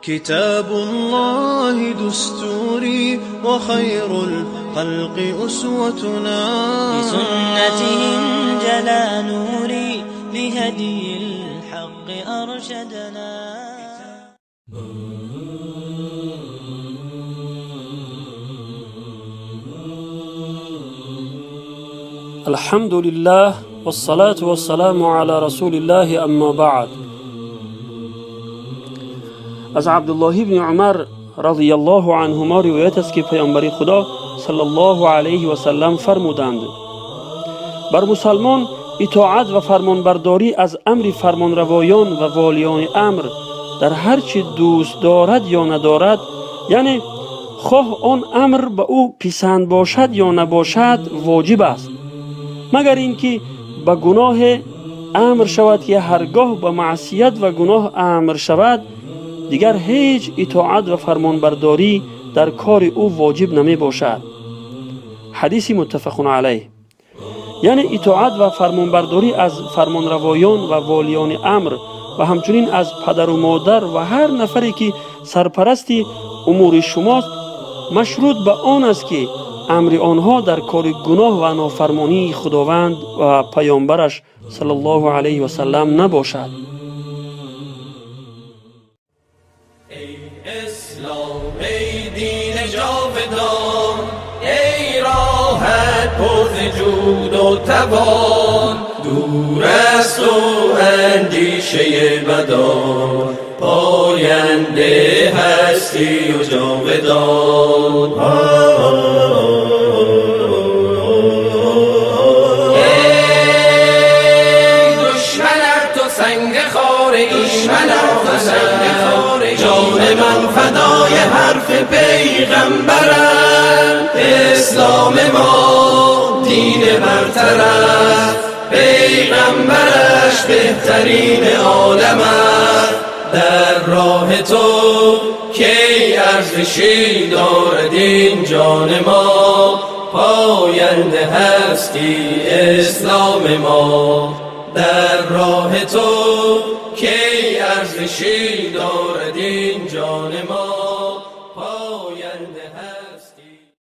كتاب الله دستوري وخير الخلق أسوتنا بسنته انجلى نوري لهدي الحق أرشدنا. الحمد لله والصلاة والسلام على رسول الله أما بعد. از عبدالله ابن عمر رضی الله عنهما روایت است که پیامبر خدا صلی الله علیه و سلم فرمودند: بر مسلمان اطاعت و فرمانبرداری از امر فرمانروایان و والیان امر در هر چی دوست دارد یا ندارد، یعنی خواه آن امر به او پسند باشد یا نباشد، واجب است، مگر اینکه به گناه امر شود که هرگاه به معصیت و گناه امر شود دیگر هیچ اطاعت و فرمانبرداری در کار او واجب نمی باشد. حدیث متفق علیه. یعنی اطاعت و فرمانبرداری از فرمانروایان و والیان امر و همچنین از پدر و مادر و هر نفری که سرپرست امور شماست مشروط به آن است که امر آنها در کار گناه و نافرمانی خداوند و پیامبرش صلی الله علیه و سلم نباشد. ای اسلام، ای دین جاودان، ای راحت پر ز جود و توان، دور از تو اندیشه بدان، پاینده هستی و جاودان. ای دشمنت تو سنگ خاره ای، جان من فدای حرف پیغمبرم. اسلام ما دین برتر است، پیغمبرش بهترین عالم است. در راه تو کی ارزشی دارد این جان ما، پاینده هستی اسلام ما. در راه تو کی ارزشی دارد این جان ما.